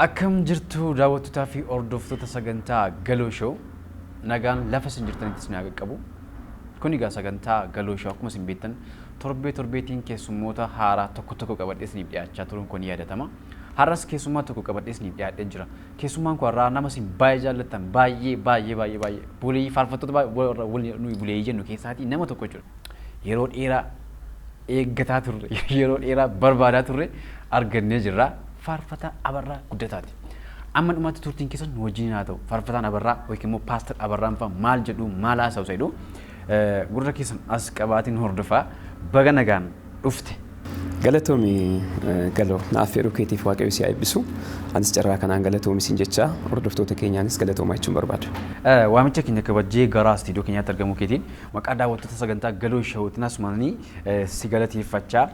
Akkam jirtu daawwattootaa fi hordoftoota sagantaa Galoo Show? Nagaan lafa isin jirtanitti isin haa qaqqabu. Kun egaa sagantaa Galoo Show akkuma isin beektan torbee torbeetiin keessummoota haaraa tokko tokko qabadhee isiniif dhiyaachaa turuun kun ni yaadatama. Har'as keessummaa tokko qabadhee isiniif dhiyaadhee jira. Keessummaan kun har'aa nama isin baay'ee jaallattan, baay'ee baay'ee baay'ee baay'ee buleeyyii faarfattoota warra nuyi buleeyyii jennu keessaatii nama tokko jechuudha. Yeroo dheeraa eeggataa turre, yeroo dheeraa barbaadaa turre argannee jirra. Faarfataa Abarraa Guddataati. Amma dhumaatti turtiin keessan nu wajjin haa ta'u. Faarfataan Abarraa yookiin immoo Paastar Abarraan fa'a maal jedhu, maal haasa'u isa jedhu gurra keessan as qabaatiin hordofaa. Baga nagaan dhufte. Galatoomi Galoo, na affeeruu keetiif Waaqayyo si haa eebbisu. Anis carraa kanaan galatoomi siin jecha, hordoftoota keenyaanis galatoomaa jechuun barbaada. Waamicha keenya kabajjee gara istiidiyoo keenyaatti argamuu keetiin maqaa daawwattoota sagantaa Galoo Showtiin asumaanii si galateeffachaa,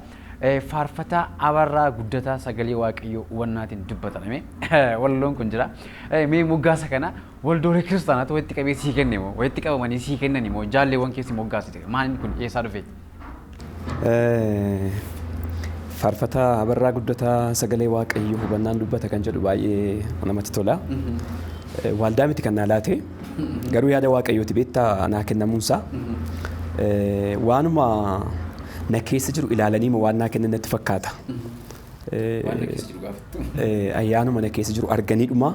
faarfataa Abarraa Guddataa sagalee Waaqayyoo hubannaatiin dubbatame walloon kun jira. Mee moggaasa kana waldoolee kiristaanaatu walitti qabee sii kenne moo, walitti qabamanii sii kennani moo, jaalleewwan keessi moggaasite? Maal kun, eessaa dhufe? Faarfataa Abarraa Guddataa sagalee Waaqayyoo hubannaan dubbata kan jedhu baay'ee namatti tola. Waldaa miti kan naa laate, garuu yaada Waaqayyooti beektaa naa kennamuunsaa. Waanuma na keessa jiru ilaalanii waan naa kennan natti fakkaata. Waan na keessa jiru gaafattu. Ayyaanuma na keessa jiru arganiidhuma.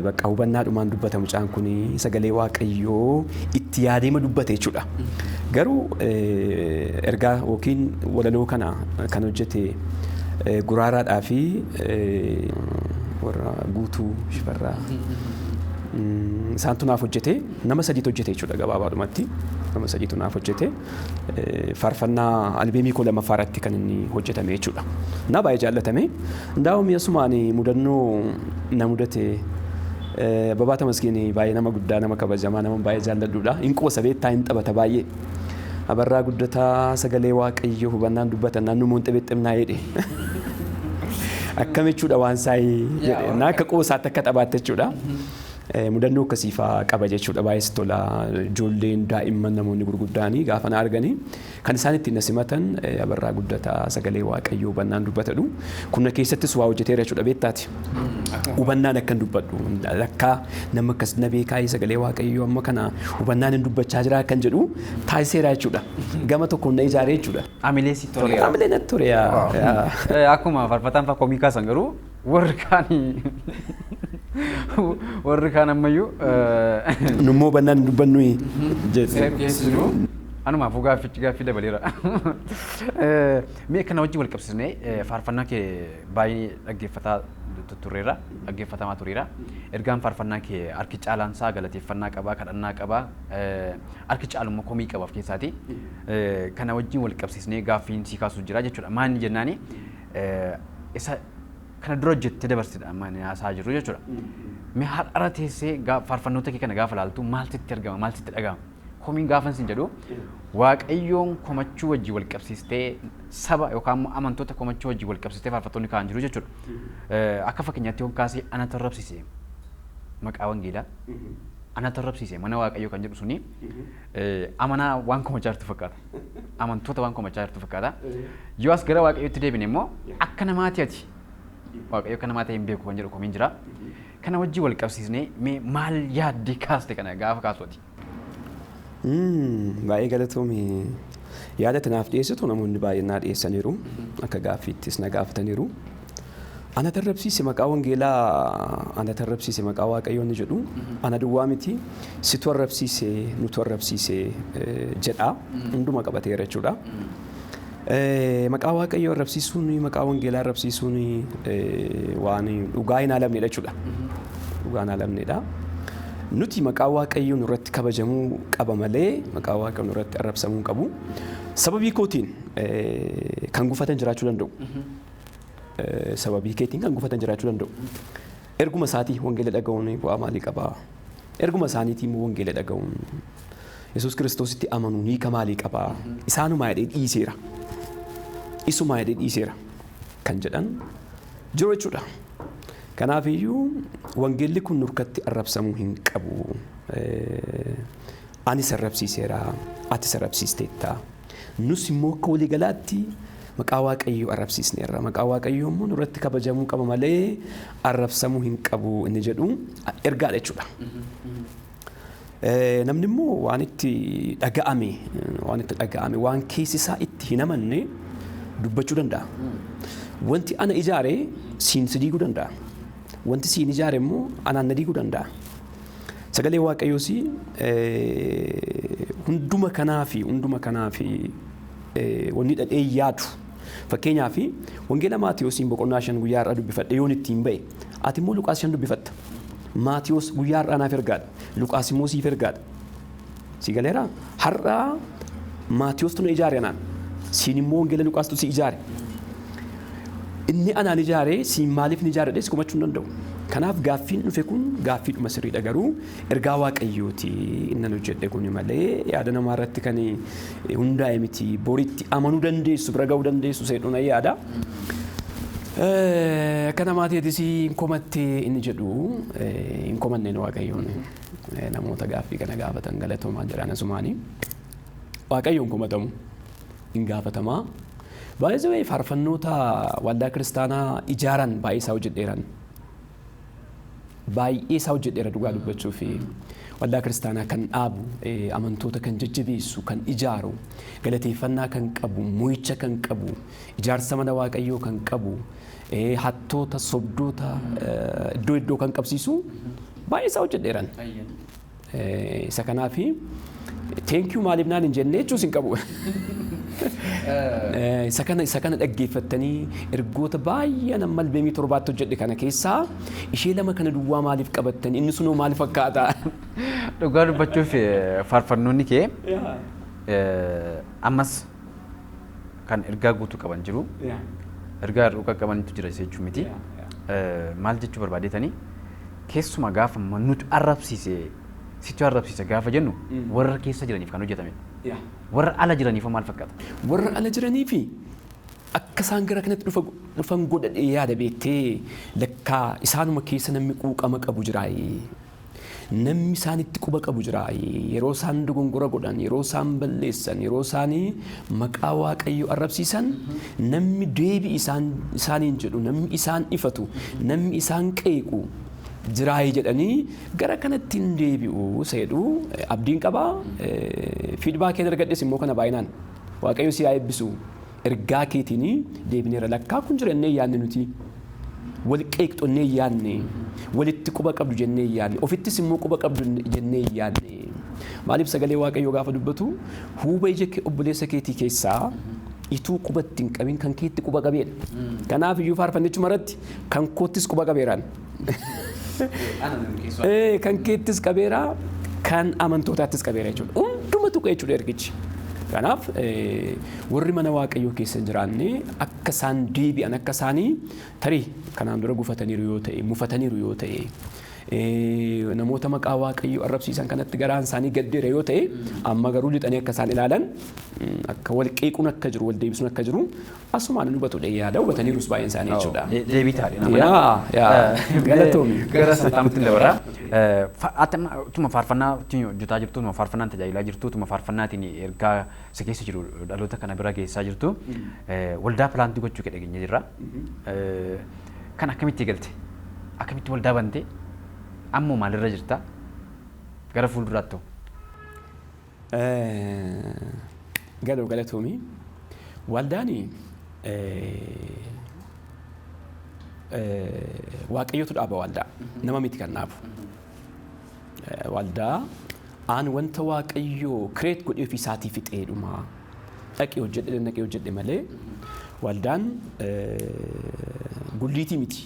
Bakka hubannaadhumaan dubbata mucaan kun, sagalee Waaqayyoo itti yaadeema dubbate jechuudha. Garuu ergaa yookiin walaloo kana kan hojjete Guraaraadhaa fi warra Guutuu Shifarraa isaantu naaf hojjete. Nama sadiitu hojjete jechuudha gabaabaadhumatti. Nama sadiitu naaf hojjete. Faarfannaa albeemii koo lammaffaa irratti kan inni hojjetame jechuudha. Na baay'ee jaallatame. Ndaa'um asumaan mudannoo na mudate, Abbabaa Tamasgeen baay'ee nama guddaa, nama kabajamaa, nama baay'ee jaalladhuudha. Hin qoosa beektaa, hin taphata baay'ee. Abarraa Guddataa sagalee Waaqayyoo hubannaan dubbatan naannoo moon xibixxibnaa jedhe. Akkam jechuudha waan saayii jedhe. Na akka qoosaatti, akka taphaatti jechuudha. Mudannoo akkasii fa'aa qaba jechuudha. Baay'ee sitti tola. Ijoolleen, daa'imman, namoonni gurguddaanii gaafa na arganii kan isaan ittiin na simatan Abarraa Guddataa sagalee Waaqayyoo hubannaan dubbatadhu. Kun na keessattis waa hojjeteera jechuudha beektaati. Hubannaan akkan dubbadhu, lakkaa nama akkas na beekaa, sagalee Waaqayyoo amma kana hubannaan hin dubbachaa jira kan jedhu taasiseera jechuudha. Gama tokkoon na ijaaree jechuudha. Amilee si toleera. Amilee natti tole yaa. Akkuma faarfataan fa'aa komii kaasan, garuu warri kaan ammayyuu Nummoo hubannaan hin dubbannu jedhe. Keessa jiru. Anumaafuu gaaffichi gaaffii dabaleera. Mee kana wajjin wal qabsiisnee, faarfannaa kee baay'ee dhaggeeffataa turreera, dhaggeeffatamaa tureera. Ergaan faarfannaa kee harki caalaan isaa galateeffannaa qabaa, kadhannaa qabaa, harki caalu immoo komii qaba of keessaati. Kana wajjin wal qabsiisnee gaaffiin sii kaasuu jira jechuudha. Maal jennaani, isa kana dura hojjettee dabarsitedha amma inni haasaa jiru jechuudha. Mee har'ara teessee faarfannoota kee kana gaafa ilaaltu maal sitti argama, maal sitti dhaga'ama? Komiin gaafa sin jedhu, Waaqayyoon komachuu wajjin wal qabsiistee, saba yookaan immoo amantoota komachuu wajjin wal qabsiistee faarfattoonni kaa'an jiru jechuudha. Akka fakkeenyaatti yoon kaasee, "Anatu arrabsiise maqaa wangeelaa, anatu arrabsiise mana Waaqayyoo" kan jedhu suni amanaa waan komachaa jirtu fakkaata. Amantoota waan komachaa jirtu fakkaata. Yoo as gara Waaqayyootti deebine immoo, akka namaati ati Waaqayyo akka namaa ta'e hin beeku kan jedhu komiin jira. Kana wajjin wal qabsiisnee mee maal yaaddee kaaste kana gaafa kaasuuti? Baay'ee galatoomi. Yaada tanaaf dhiyeessitu namoonni baay'een naa dhiyeessaniiru. Akka gaaffiittis na gaafataniiru. Ana tarrabsiise maqaa wangeelaa, ana tarrabsiise maqaa Waaqayyoo inni jedhu ana duwwaa miti, situ arrabsiise, nutu arrabsiise jedha. Hunduma qabateera jechuudha. Maqaa Waaqayyoo arrabsiisuun, maqaa wangeelaa arrabsiisuun waan dhugaa hin haalamnedha jechuudha. Dhugaa hin haalamnedha. Nuti maqaa Waaqayyoo nurratti kabajamuu qaba malee maqaa Waaqayyoo nurratti arrabsamuu hin qabu. Sababii kootiin kan gufatan jiraachuu danda'u. Sababii keetiin kan gufatan jiraachuu danda'u. Erguma isaatii wangeela dhaga'uun bu'aa maalii qabaa? Erguma isaaniitii immoo wangeela dhaga'uun, Yesuus Kiristoositti amanuun hiika maalii qabaa? Isaanumaa jedhee dhiiseera. Isumaa jedhee dhiiseera kan jedhan jiru jechuudha. Kanaaf iyyuu wangeelli kun nurkatti arrabsamuu hin qabu. Anis arrabsiiseera, atis arrabsiisteetta. Nus immoo akka waliigalaatti Maqaa Waaqayyoo arrabsiisneerra. Maqaa Waaqayyoo immoo nurratti kabajamuu qaba malee arrabsamuu hin qabu inni jedhu ergaadha jechuudha. Namni immoo waan itti dhaga'ame, waan itti dhaga'ame, waan keessi isaa itti hin amanne dubbachuu danda'a. Wanti ana ijaare siin si diiguu danda'a. Wanti siin ijaare immoo anaan na diiguu danda'a. Sagalee Waaqayyoos hunduma kanaa fi wanni dhadhee yaadu. Fakkeenyaaf, Wangeela Maatiyoosiin boqonnaa 5 guyyaa har'aa dubbifadhe yoon ittiin ba'e, ati immoo Luqaas 5 dubbifatta. Maatiyoos guyyaa har'aa naaf ergaadha. Luqaas immoo siif ergaadha. Si galeera? Har'aa Maatiyoostu na ijaare anaan. Siin immoo Wangeela Luqaastu si ijaare. Inni anaan ijaare siin maaliif ni ijaare si komachuu hin danda'u. Kanaaf gaaffiin dhufe kun gaaffiidhuma sirriidha, garuu ergaa Waaqayyooti inni hojjedhe kun malee yaada namaa irratti kan hundaa'e miti. Boritti amanuu dandeessu, bira ga'uu dandeessu seedhuun yaada. Akka namaatiitis hin komattee inni jedhu, hin komanneen Waaqayyoon. Namoota gaaffii kana gaafatan galatoomaa jedhaan asumaanii. Waaqayyoon komatamu hin gaafatamaa. Baay'ee faarfannoota waldaa kiristaanaa ijaaran baay'ee isaa hojjedheeran. Baay'ee isaa hojjedheera dhugaa dubbachuu fi waldaa kiristaanaa kan dhaabu, amantoota kan jajjabeessu, kan ijaaru, galateeffannaa kan qabu, mo'icha kan qabu, ijaarsa mana Waaqayyoo kan qabu, hattoota, sobdoota iddoo iddoo kan qabsiisu baay'ee isaa hojjedheeran. Isa kanaafi thank you maaliif naan hin jenne jechuus hin qabu. Isa kana dhaggeeffattanii ergoota baay'ee nama albeemii 7tti hojjedhe kana keessaa ishee lama kana duwwaa maaliif qabattanii, inni sunoo maal fakkaata? Dhugaa dubbachuuf, faarfannoonni kee ammas kan ergaa guutuu qaban jiru. Ergaa hir'uu qabantu jira jechuu miti. Maal jechuu barbaadeetanii, keessumaa gaafa nuti arrabsiise, situ arrabsiise gaafa jennu, warra keessa jiraniif kan hojjetamedha. Warra ala jiraniif maal fakkaata? Warra ala jiraniifi akka isaan gara kanatti dhufan godhadhee yaada beektee, lakkaa isaanuma keessa namni quuqama qabu jiraayi. Namni isaanitti quba qabu jiraayi. Yeroo isaan dogongora godhan, yeroo isaan balleessan, yeroo isaanii maqaa Waaqayyoo arrabsiisan, namni deebii isaaniin jedhu, namni isaan ifatu, namni isaan qeequ jiraayi jedhanii gara kanatti hin deebi'u seedhu abdiin qabaa. Feedback argadhes immoo kana baay'inaan Waaqayyo si haa eebbisu, ergaa keetiin deebineera, lakkaa kun jira jennee yaadne, nuti wal qeeqxonnee yaadne, walitti quba qabdu jennee yaadne, ofittis immoo quba qabdu jennee yaadne. Maaliif, sagalee Waaqayyoo gaafa dubbatu, huuba ija obboleessa keetii keessaa ituu qubatti hin qabin kan keetti quba qabeedha. Kanaaf iyyuu faarfannichuma irratti kan koottis quba qabeeraan. Kan keettis qabeera, kan amantootaattis qabeera jechuudha. Hunduma tuqa jechuudha ergichi. Kanaaf warri mana Waaqayyoo keessa hin jiraanne akka isaan deebi'an, akka isaanii tarii kanaan dura gufataniiru yoo ta'e, mufataniiru yoo ta'e, namoota maqaa Waaqayyoo arrabsiisan kanatti garaan isaanii gaddeera yoo ta'e, amma garuu lixanii akka isaan ilaalan, akka wal qeequun akka jiru, wal deebisuun akka jiru asumaan hin hubatu yaada, hubataniirus baay'een isaanii jechuudha. Deebii taate. Yaa, galatoomi. Gara sattaamutti dabarra. Tuma faarfannaatiin hojjetaa jirtu, tuma faarfannaan tajaajilaa jirtu, tuma faarfannaatiin ergaa si keessa jiru dhaloota kana bira geessaa jirtu. Waldaa plant gochuu kee dhageenye jirra. Kan akkamitti galte? Akkamitti waldaa bante? Ammoo maalirra jirta? Gara fuulduraatti hoo? Galoo, galatoomi. Waldaani Waaqayyotu dhaaba waldaa. Nama miti kan dhaabu. Waldaa aan wanta Waaqayyoo create godhee ofii isaatii fixeedhuma. Dhaqee hojjedhe, dhaqee hojjedhe malee waldaan gulliitii miti.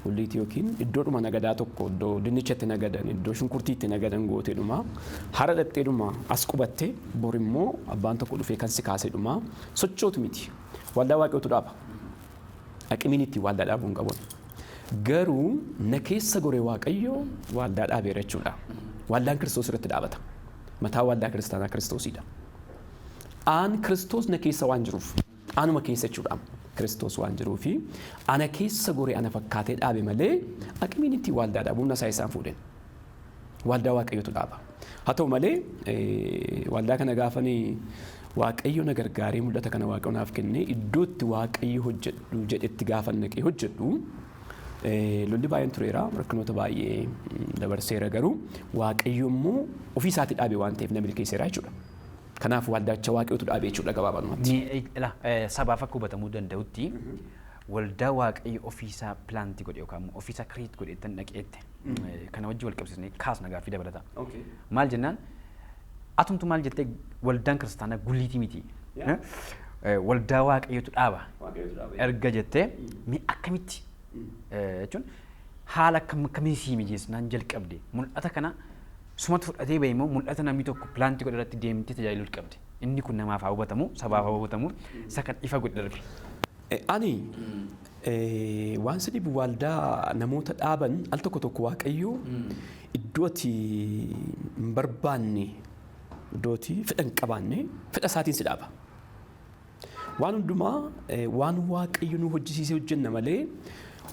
Gulliitii yookiin iddoodhuma nagadaa tokko, iddoo dinnichatti nagadan, iddoo shunkurtiitti nagadan gooteedhuma. Hara dhaqxeedhuma as qubatte, bor immoo abbaan tokko dhufee kan si kaaseedhuma sochootu miti. Waldaa Waaqayyootu dhaaba. Aqimiin ittiin waldaa dhaabuu hin qabu. Garuu na keessa goree Waaqayyo waldaa dhaabeera jechuudha. Waldaan Kiristoos irratti dhaabata. Mataa waldaa kiristaanaa Kiristoosidha. Aan Kiristoos na keessa waan jiruuf, anuma keessa jechuudha. Kiristoos waan jiruufi ana keessa goree ana fakkaatee dhaabe malee aqimiin ittiin waldaa dhaabu humna isaa isaan fuudhen. Waldaa Waaqayyootu dhaaba. Haa ta'u malee, waldaa kana gaafanii Waaqayyo na gargaaree mul'ata kana Waaqayyo naaf kennee iddootti Waaqayyo hojjedhu jedhetti gaafa naqee hojjedhu lolli baay'een tureera, rakkinoota baay'ee dabarseera, garuu Waaqayyo immoo ofii isaatii dhaabe waan ta'eef na milkeesseera jechuudha. Kanaaf waldaacha Waaqayyootu dhaabe jechuudha gabaabumatti. Sabaaf akka hubatamuu danda'utti, waldaa Waaqayyo ofiisaa plant godhe yookaan immoo ofiisaa create godhe tan dhaqeette kana wajjin wal qabsiisnee kaasna gaaffii dabalata. Maal jennaan, atumtu maal jettee, waldaan kiristaanaa gulliitii miti. Waldaa Waaqayyootu dhaaba. Erga jettee, mee akkamitti jechuun haala akkamii sii mijeessinaan jalqabde? Mul'ata kana sumatu fudhatee bahe immoo mul'ata namni tokko plant godhe irratti deemtee tajaajiluu qabde? Inni kun namaaf haa hubatamu, sabaaf haa hubatamu, isa kan ifa godhe darbe. Ani waan si dhibu, waldaa namoota dhaaban al tokko tokko Waaqayyo iddoo ati hin barbaanne, iddoo ati fedha hin qabaanne, fedha isaatiin si dhaaba. Waan hundumaa waan Waaqayyo nu hojjisiisee hojjenna malee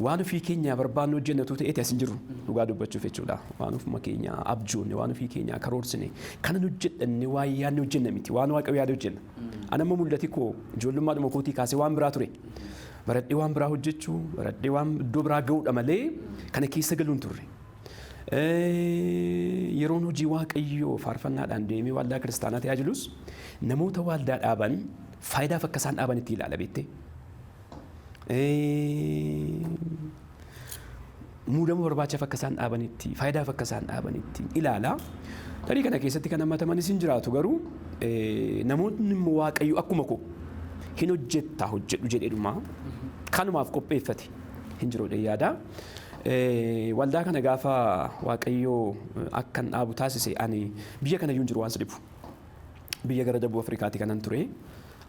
waan ofii keenya barbaannu hojjennatu ta'eeti as hin jirru, dhugaa dubbachuuf jechuudha. Waan ofuma keenya abjoonne, waan ofii keenya karoorsine kana nu hojjedhanne waan yaadne hojjenna miti, waan Waaqayyo yaade hojjenna. Ani amma mul'ati koo ijoollummaadhuma kootii kaasee waan biraa ture. Baradhee waan biraa hojjechuu, baradhee waan iddoo biraa ga'uudha malee kana keessa galuun turre. Yeroon hojii Waaqayyoo faarfannaadhaan deemee waldaa kiristaanaa tajaajilus namoota waldaa dhaaban faayidaaf akka isaan dhaaban itti ilaala beektee. Muudama barbaachaaf akka isaan dhaabanitti, faayidaaf akka isaan dhaabanitti ilaala. Tarii kana keessatti kan hammatamanis hin jiraatu, garuu namoonni immoo Waaqayyo akkuma koo hin hojjettaa hojjedhu jedheedhuma kanumaaf qopheeffate hin jiru yaada. Waldaa kana gaafa Waaqayyo akkan dhaabu taasise, ani biyya kana iyyuu hin jiru, waan si dhibu. Biyya gara Dabuu Afrikaatti kanan ture.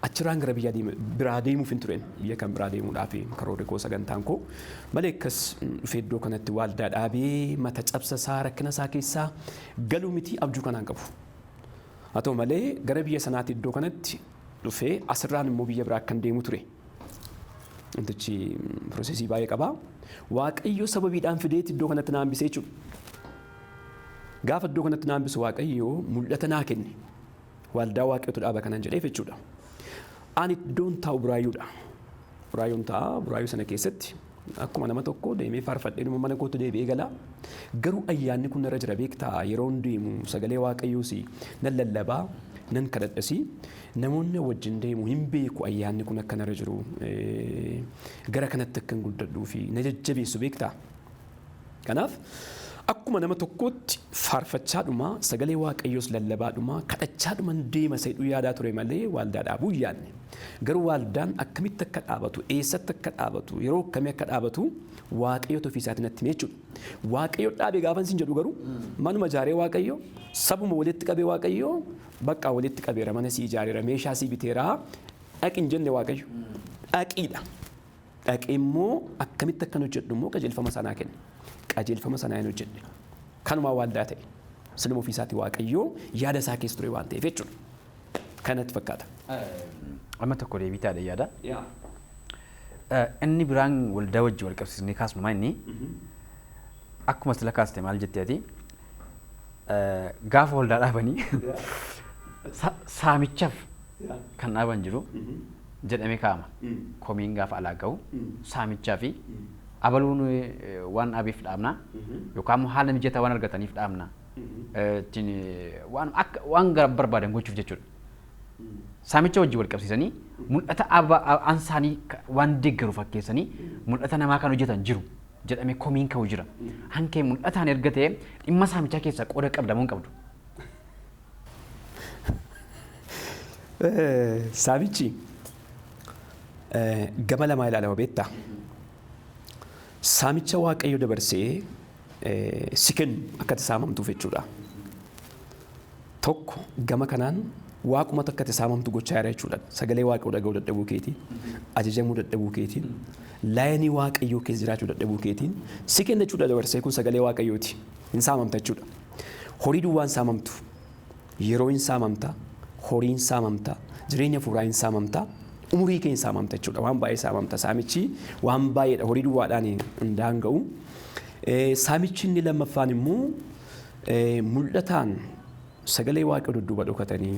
Achirraan gara biyya biraa deemuuf hin tureen, biyya kan biraa deemuudhaaf karoorri koo, sagantaan koo malee, akkas dhufee iddoo kanatti waldaa dhaabee mata cabsa isaa rakkina isaa keessaa galuu miti, abjuu kanaan qabu. Haa ta'u malee gara biyya sanaatti iddoo kanatti dhufee asirraan immoo biyya biraa akkan deemu ture. Wantichi process baay'ee qaba. Waaqayyo sababiidhaan fideetti iddoo kanatti na hambisee jechuudha. Gaafa iddoo kanatti na hambisu Waaqayyo mul'ata naa kenne. Waldaa Waaqayyotu dhaaba kanan jedheef jechuudha. Ani iddoon taa'u Buraayyuudha. Buraayyuun taa'a. Buraayyuu sana keessatti akkuma nama tokko deemee faarfadhee mana kootti deebi'ee gala. Garuu ayyaanni kun irra jira beektaa, yeroon deemu sagalee Waaqayyoos nan lallabaa, nan kadhadhasi, namoonni wajjin deemu hin beeku ayyaanni kun akka narra jiru, gara kanatti akka hin guddadhuu fi na jajjabeessu beektaa. Kanaaf akkuma nama tokkootti faarfachaadhuma, sagalee Waaqayyoos lallabaadhuma, kadhachaadhuma deema isa yaadaa ture malee waldaa dhaabuu hin yaadne. Garuu waldaan akkamitti akka dhaabatu, eessatti akka dhaabatu, yeroo akkamii akka dhaabatu Waaqayyotu ofii isaatiin natti hime jechuudha. Waaqayyo dhaabe gaafa isin jedhu garuu manuma ijaaree, Waaqayyo sabuma walitti qabee, Waaqayyo bakka walitti qabeera, mana sii ijaareera, meeshaa sii biteera, dhaqi hin jenne Waaqayyo. Dhaqiidha. Dhaqee immoo akkamitti akkan hojjedhu immoo qajeelfama sanaa kenne. Qajeelfama sanaa hin hojjedhe. Kanumaa waldaa ta'e. Siluma ofii isaatii Waaqayyo yaada isaa keessa ture waan ta'eef jechuudha. Kanatti fakkaata. Amma tokko deebii taadha yaada. Inni biraan waldaa wajjin wal qabsiisnee kaasnu inni akkuma sila kaaste, maal jettee ati, gaafa waldaa dhaabanii saamichaaf kan dhaaban jiru jedhamee kaa'ama. Komiin gaafa alaa gahu saamichaa fi abaluun waan dhaabeef dhaabna yookaan immoo haala mijataa waan argataniif dhaabna. Ittiin waan akka waan barbaadan gochuuf jechuudha. Saamicha wajjin wal qabsiisanii mul'ata ansaanii waan deeggaru fakkeessanii mul'ata namaa kan hojjetan jiru jedhamee komiin ka'u jira. Hankee mul'ataan erga ta'e dhimma saamichaa keessaa qooda qabda moo hin qabdu? Saamichi gama lamaa ilaalama beektaa. Saamicha Waaqayyo dabarsee si kennu akka itti saamamtuuf jechuudha. Tokko gama kanaan waaqumatu akka itti saamamtu gochaa jira jechuudha. Sagalee Waaqayyoo dhaga'uu dadhabuu keetiin, ajajamuu dadhabuu keetiin, line Waaqayyoo keessa jiraachuu dadhabuu keetiin si kenna jechuudha dabarsee, kun sagalee Waaqayyooti. Hin saamamta jechuudha. Horii duwwaan saamamtu. Yeroo hin saamamta, horii hin saamamta, jireenya fuuraa hin saamamta, umurii kee hin saamamta jechuudha. Waan baay'ee saamamta. Saamichi waan baay'eedha. Horii duwwaadhaan hin daanga'u. Saamichi inni lammaffaan immoo mul'ataan sagalee Waaqayyoo dudduuba dhokatanii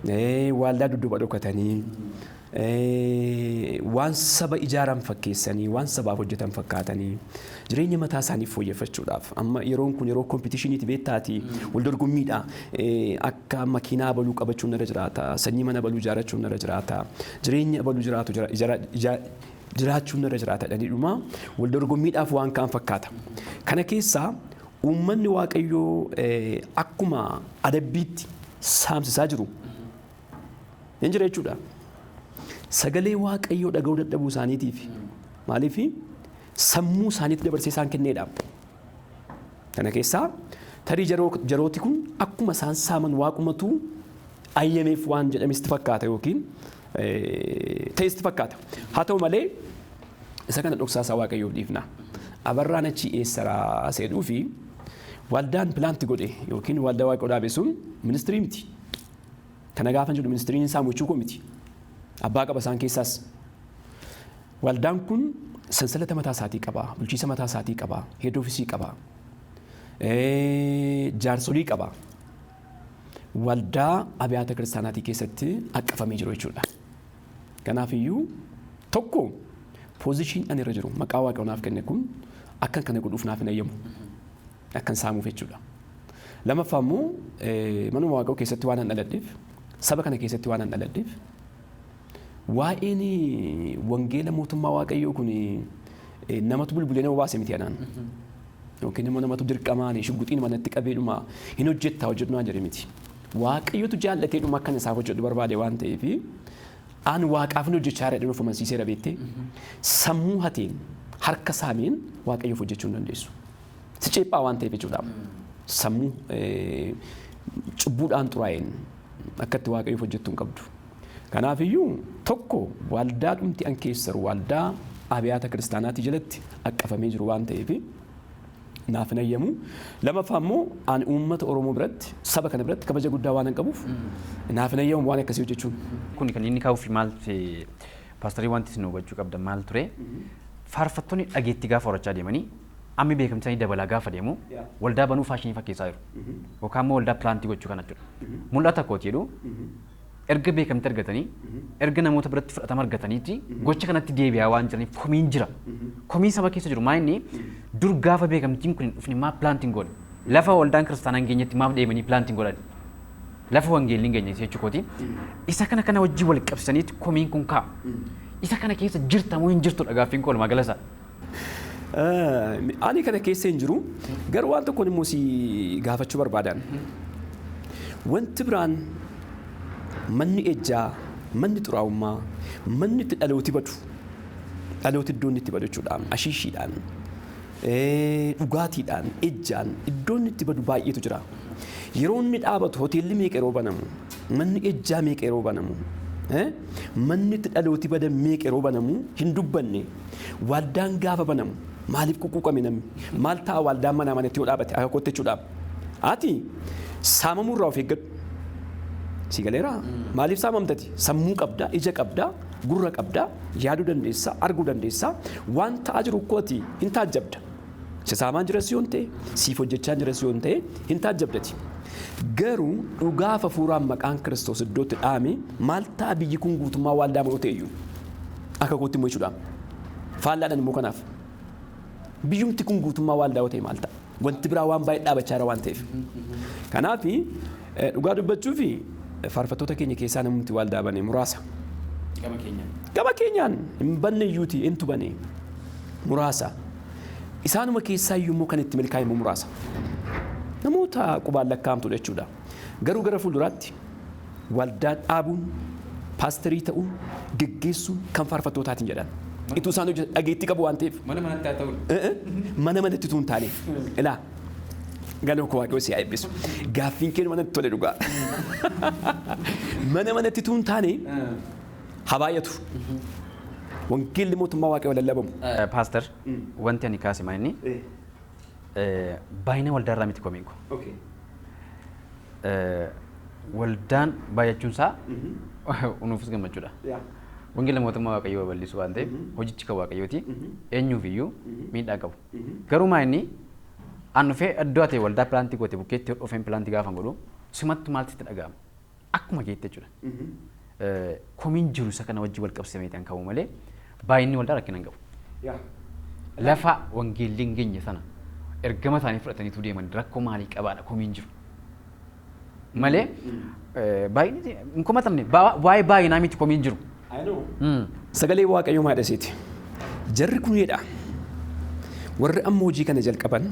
Waldaa dudduuba dhokatanii waan saba ijaaran fakkeessanii waan sabaaf hojjetan fakkaatanii jireenya mataa isaanii fooyyeffachuudhaaf amma yeroon kun yeroo kompitishiniiti beektaati wal dorgommiidha. Akka makiinaa baluu qabachuun irra jiraata, sanyii mana baluu ijaarrachuun irra jiraata, jireenya baluu jiraatu jiraachuun irra jiraata dhaniidhuma wal dorgommiidhaaf waan kaan fakkaata. Kana keessaa uummanni Waaqayyoo akkuma adabbiitti saamsisaa jiru hin jira jechuudha. Sagalee Waaqayyoo dhaga'uu dadhabuu isaaniitiif maaliif sammuu isaaniitti dabarsee isaan kenneedha. Kana keessaa tarii jarooti kun akkuma isaan saaman waaqumatu ayyameef waan jedhames fakkaata yookiin ta'es fakkaata. Haa ta'u malee isa kana dhoksaasaa Waaqayyoof dhiifna. Abarraan achi eessaraa seedhuu fi waldaan plant godhe yookiin waldaa Waaqayyoo dhaabe sun ministirii miti. Kana gaafan jedhu ministiriin isaa mochuu koo miti. Abbaa qaba isaan keessaas. Waldaan kun sansalata mataa isaatii qaba, bulchiisa mataa isaatii qaba, head office qaba, jaarsolii qaba. Waldaa abiyaata kiristaanaatii keessatti aqqafamee jiru jechuudha. Kanaafiyyuu tokko position ani irra jiru maqaa Waaqayyoo naaf kenne kun akkan kana godhuuf naaf hin ayyamu. Akkan saamuuf jechuudha. Lammaffaa immoo manuma Waaqayyoo keessatti waan an dhaladheef, saba kana keessatti waan an dhaladheef, waa'een wangeela mootummaa Waaqayyoo kun namatu bulbulee nama baase miti anaan. Yookiin immoo namatu dirqamaan shugguxiin manatti qabeedhuma hin hojjettaa hojjedhu naan jedhe miti. Waaqayyotu jaallateedhuma akkan isaaf hojjedhu barbaade waan ta'eef an Waaqaaf hin hojjechaa jira of amansiiseera beektee. Sammuu hateen harka saameen Waaqayyoof hojjechuu hin dandeessu. Si ceephaa waan ta'eef jechuudha. Sammuu cubbuudhaan xuraa'een akkatti Waaqayyoof hojjettu hin qabdu. Kanaafiyyuu tokko waldaa dhumti an keessaru waldaa abiyaata kiristaanaatii jalatti aqqafamee jiru waan ta'eef naaf hin ayyamu. Lammaffaa immoo ani uummata Oromoo biratti, saba kana biratti kabaja guddaa waan hin qabuuf naaf hin ayyamu waan akkasii hojjechuun. Kun kan inni kaa'uuf maal paastarii wanti isin hubachuu qabdan maal ture? Faarfattoonni dhageettii gaafa horachaa deemanii ammi beekamtii isaanii dabalaa gaafa deemu waldaa banuu fashion fakkeessaa jiru. Yookaan immoo waldaa plant gochuu kana jechuudha. Mul'ata kooti jedhu erga beekamtii argatanii, erga namoota biratti fudhatama argataniiti gocha kanatti deebi'aa waan jiraniif komiin jira. Komiin saba keessa jiru maa inni dur gaafa beekamtiin kun hin dhufne maaf plant hin goone? Lafa waldaan kiristaanaa hin geenyetti maaf deemanii plant hin godhan? Lafa wangeelli hin geenye jechuu kooti. Isa kana kana wajjin wal qabsiisaniiti komiin kun ka'a. Isa kana keessa jirta moo hin jirtudha gaaffiin koo walumaa galasa. Ani kana keessa hin jiru, garuu waan tokkoon immoo si gaafachuu barbaadan. Wanti biraan manni ejjaa, manni xuraa'ummaa, manni itti dhalooti badu, dhalooti iddoon itti badu jechuudha. Ashiishiidhaan, dhugaatiidhaan, ejjaan iddoon itti badu baay'eetu jira. Yeroo inni dhaabatu hoteelli meeqa yeroo banamu, manni ejjaa meeqa yeroo banamu, manni itti dhalooti badan meeqa yeroo banamu hin dubbanne. Waldaan gaafa banamu maaliif quqquuqame namni? Maal ta'a waldaan manaa manatti yoo dhaabate akka kootti jechuudha. Ati saamamuu irraa of eeggadhu. Si galeeraa? Maaliif saamamtati? Sammuu qabda, ija qabda, gurra qabda, yaaduu dandeessa, arguu dandeessa. Waan ta'aa jiru kooti hin taajjabda. Si saamaan jiras yoon ta'e, siif hojjechaa jiras yoon ta'e hin taajjabdati. Garuu dhugaaf hafuuraan maqaan Kiristoos iddootti dhaame maal ta'a biyyi kun guutummaa waldaa yoo ta'e iyyuu? Akka kootti immoo jechuudha. Faallaadhaan immoo kanaaf. Biyyumti kun guutummaa waldaa yoo ta'e maal ta'a? Wanti biraa waan baay'ee dhaabachaa jira waan ta'eef. Kanaaf dhugaa dubbachuu fi faarfattoota keenya keessaa namni waldaa bane muraasa. Gama keenyaan. Gama keenyaan hin banne iyyuuti intu bane muraasa. Isaanuma keessaa iyyuu immoo kan itti milkaa'e immoo muraasa. Namoota qubaan lakkaa'amtudha jechuudha. Garuu gara fuulduraatti waldaa dhaabuun, paasterii ta'uun, geggeessuun kan faarfattootaatiin jedhan. Ituu isaan hojjetan dhageettii qabu waan ta'eef. Mana manatti haa ta'u. Mana manatti tuun taane. Ilaa galoo koo Waaqayyo si haa eebbisu. Gaaffiin kee manatti tole dhugaa. Mana manatti tuun taane haa baay'atu. Wangeelli mootummaa Waaqayyoo lallabamu. Paaster, wanti ani kaase maa inni baay'ina waldaarraa miti komiin kun. Waldaan baay'achuun isaa nuufis gammachuudha. Wangeela mootummaa Waaqayyoo babal'isuu waan ta'eef hojichi kan Waaqayyooti. Eenyuuf iyyuu miidhaa qabu. Garuu maa inni an dhufee iddoo ati waldaa plant goote bukkeetti dhufeen plant gaafa godhu sumatti maaltu itti dhaga'ama? Akkuma geette jechuudha. Komiin jiru isa kana wajjin wal qabsiifamee kan qabu malee baay'inni waldaa rakkina hin qabu. Lafa wangeelli hin geenye sana ergama isaanii fudhataniitu deeman rakkoo maalii qabaadha komiin jiru. Malee baay'inni hin komatamne, waa'ee baay'inaa miti komiin jiru. Sagalee Waaqayyoo maal jedheeti? Jarri kunidha. Warri amma hojii kana jalqaban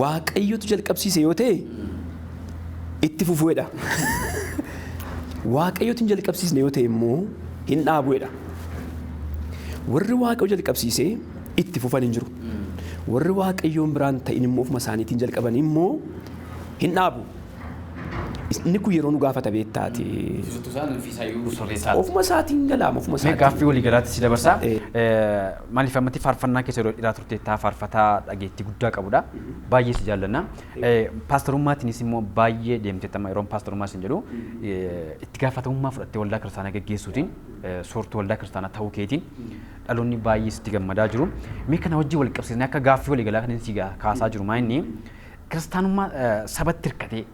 Waaqayyotu jalqabsiise yoo ta'e itti fufuudha. Waaqayyotu hin jalqabsiisne yoo ta'e immoo hin dhaabuudha. Warri Waaqayyo jalqabsiisee itti fufan hin jiru. Warri Waaqayyoon biraan ta'in immoo ofuma isaaniitiin jalqaban immoo hin dhaabu. Inni kun yeroo nu gaafata beektaati. Ofuma isaatiin galaama, ofuma Mee isaatiin. Gaaffii walii galaatti si dabarsaa. Maaliif ammatti faarfannaa keessa yeroo dheeraa turte taa faarfataa dhageettii guddaa qabudha. Baay'ee si jaallanna. Paastorummaatiinis immoo baay'ee deemteetta. Amma yeroon paastorummaa sin jedhu itti gaafatamummaa fudhattee waldaa kiristaanaa geggeessuutiin, soortuu waldaa kiristaanaa ta'uu keetiin dhaloonni baay'ee sitti gammadaa jiru. Mee kana wajjin wal qabsiisnee akka gaaffii walii galaa kan si kaasaa jiru maa inni kiristaanummaa sabatti hirkatee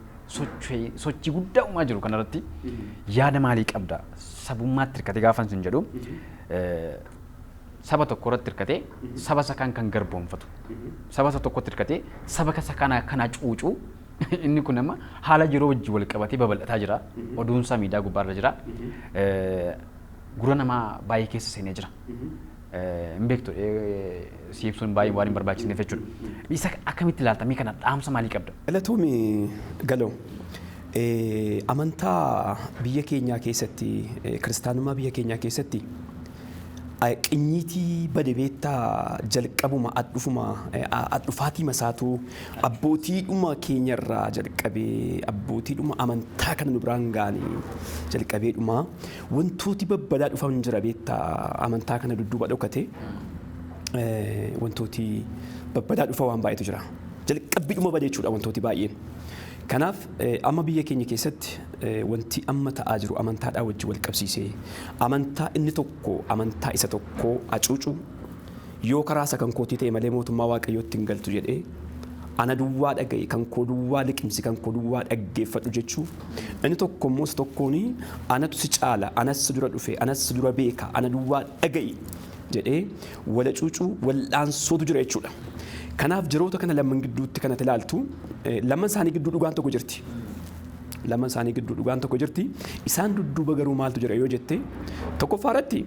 sochii guddaa uumaa jiru kanarratti yaada maalii qabda? Sabummaatti hirkatee gaafa sin jedhu, saba tokko irratti hirkatee saba isa kaan kan garboomfatu, saba isa tokkotti hirkatee saba isa kana kana cuucuu, inni kun amma haala yeroo wajjin wal qabatee babal'ataa jira. Oduunsaa miidiyaa gubbaarra jira. Gurra namaa baay'ee keessa seenee jira. Hin beektu, si ibsuun baay'ee waan hin barbaachisneef jechuudha. Isa akkamitti ilaalta? Mee kana dhaamsa maalii qabda? Galatoomi galoo. Amantaa biyya keenyaa keessatti, kiristaanummaa biyya keenyaa keessatti qinyiitii bade beektaa, jalqabuma adhufuma adhufaatii masaatu abbootiidhuma keenyarraa jalqabee, abbootiidhuma amantaa kana nu biraan ga'anii jalqabeedhuma wantooti babbadaa dhufan jira beektaa, amantaa kana dudduuba dhokate wantooti babbadaa dhufa waan baay'eetu jira. Jalqabbiidhuma bade jechuudha wantooti baay'een. Kanaaf amma biyya keenya keessatti wanti amma ta'aa jiru amantaadhaa wajjin wal qabsiisee amantaa inni tokko amantaa isa tokko hacuucu, yoo karaa isa kan kootii ta'e malee mootummaa Waaqayyootti hin galtu jedhee, ana duwwaa dhaga'i, kan koo duwwaa liqimsi, kan koo duwwaa dhaggeeffadhu jechuu, inni tokko immoo isa tokkoon anatu si caala, anas si dura dhufe, anas si dura beeka, ana duwwaa dhaga'i jedhee wala cuucuu wal'aansootu jira jechuudha. Kanaaf jiroota kana lamman gidduutti kanatti ilaaltu, lamman isaanii gidduu dhugaan tokko jirti. Lamman isaanii gidduu dhugaan tokko jirti. Isaan dudduuba garuu maaltu jira yoo jette, tokkoffaa irratti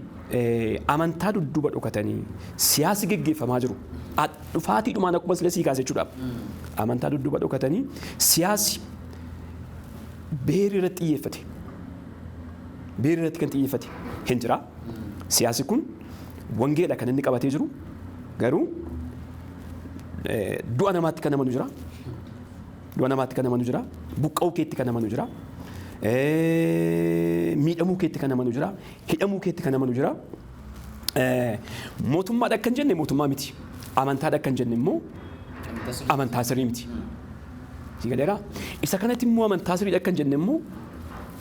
amantaa dudduuba dhokatanii siyaasi geggeeffamaa jiru. Dhufaatiidhumaan akkuma sila sii kaase jechuudha. Amantaa dudduuba dhokatanii siyaasi beerii irratti xiyyeeffate. Beerii irratti kan xiyyeeffate hin jira. Siyaasi kun wangeela kan inni qabatee jiru garuu du'a namaatti kan amanu jira. Du'a namaatti kan amanu jira. Buqqa'uu keetti kan amanu jira. Miidhamuu keetti kan amanu jira. Hidhamuu keetti kan amanu jira. Mootummaadha kan jenne mootummaa miti. Amantaadha kan jenne immoo amantaa sirrii miti. Si galeera? Isa kanatti immoo amantaa sirriidha kan jenne immoo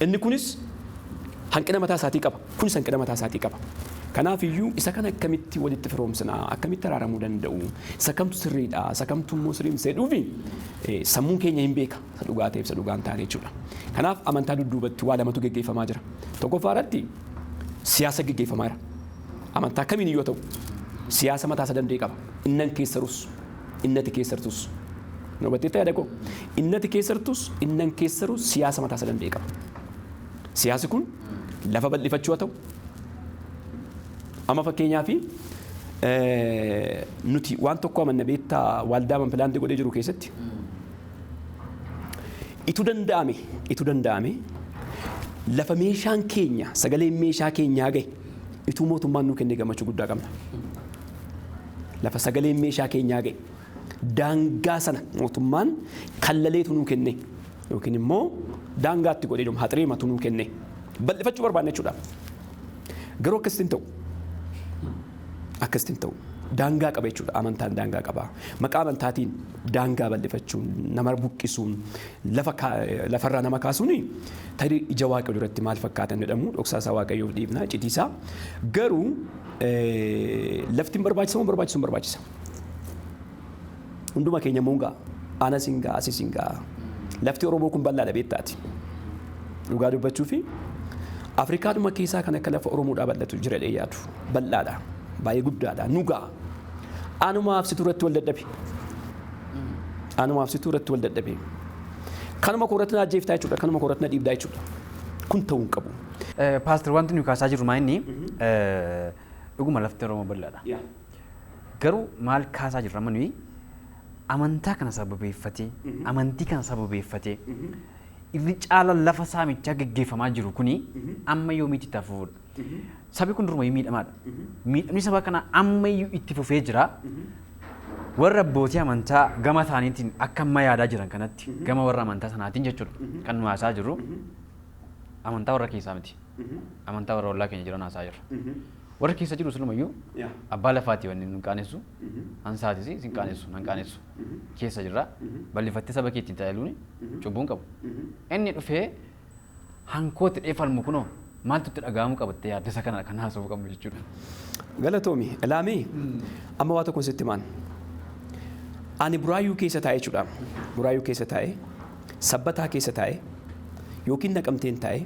inni kunis hanqina mataa isaatii qaba. Kunis hanqina mataa isaatii qaba. Kanaaf iyyuu isa kana akkamitti walitti firoomsina? Akkamitti araaramuu danda'u? Isa kamtu sirriidha? Isa kamtu immoo sirrii miti jedhuufi sammuun keenya hin beeka. Isa dhugaa ta'eef isa dhugaa hin taane jechuudha. Kanaaf amantaa dudduubatti waa lamatu geggeeffamaa jira. Tokkoffaa irratti siyaasa geggeeffamaa jira. Amantaa kamiin yoo ta'u siyaasa mataa isaa danda'e qaba. Innan keessarus, innati keessartus. Nu hubatteetta yaada koo? Innati keessartus, innan keessarus siyaasa mataa isaa danda'e qaba. Siyaasi kun lafa bal'ifachuu haa ta'u. Amma fakkeenyaaf nuti waan tokko amanna beektaa, waldaa pilaantii godhee jiru keessatti itu danda'ame lafa meeshaan keenya, sagaleen meeshaa keenyaa gahe ituu mootummaan nuu kennee gammachuu guddaa qabna. Lafa sagaleen meeshaa keenyaa gahe daangaa sana mootummaan kallaleetu nuu kenne yookiin immoo daangaatti godhee dhuma haxireematu nuu kenne bal'ifachuu barbaanna jechuudha. Garuu akkasitti hin ta'u. Akkasitti hin ta'u. Daangaa qaba jechuudha. Amantaan daangaa qaba. Maqaa amantaatiin daangaa bal'ifachuun, nama buqqisuun, lafa lafarraa nama kaasuun tarii ija Waaqayyoo duratti maal fakkaatan jedhamu dhoksaa isaa Waaqayyoof dhiifna icciitiisaa. Garuu lafti hin barbaachisa moo barbaachisu? Hin barbaachisa. Hunduma keenya immoo hin ga'a. Anas hin ga'a, asis hin ga'a. Lafti Oromoo kun bal'aadha beektaati. Dhugaa dubbachuu fi Afrikaadhuma keessaa kan akka lafa Oromoodhaa bal'atu jira jedhee yaadu. Bal'aadha. Baay'ee guddaadha. Nu ga'a. Anumaaf situ irratti wal dadhabe. Anumaaf situ irratti wal dadhabe. Kanuma koo irratti na ajjeeftaa jechuudha. Kanuma koo irratti na dhiibdaa jechuudha. Kun ta'uu hin qabu. Pastor, wanti nuyi kaasaa jirru maa inni dhuguma lafti Oromoo bal'aadha. Garuu maal kaasaa jirra amma nuyi? Amantaa kana sababeeffatee, amantii kana sababeeffatee irri caala lafa saamichaa geggeeffamaa jiru kuni amma yoomiitti itti fufuudha? Sabi kun durumayyuu miidhamaadha. Miidhamni saba kana ammayyuu itti fufee jira. Warra abbootii amantaa gama isaaniitiin akka amma yaadaa jiran kanatti, gama warra amantaa sanaatiin jechuudha kan nu haasaa jirru, amantaa warra keessaa miti. Amantaa warra ollaa keenya jiran haasaa jirra. Warra keessa jiru silumayyuu abbaa lafaati, wanni nu qaanessu hansaatis sin qaanessu nan qaanessu keessa jirra. Bal'ifattee saba kee ittiin tajaajiluun cubbuu hin qabu. Inni dhufee hankootti dheefalmu kunoo maaltu itti dhaga'amuu qabattee yaaddasa kana kan haasa'uu qabnu jechuudha. Galatoomi. Ilaamee, amma waa tokko sitti himaan. Ani Buraayyuu keessa taa'ee jechuudha. Buraayyuu keessa taa'ee, Sabbataa keessa taa'ee, yookiin Naqamteen taa'ee,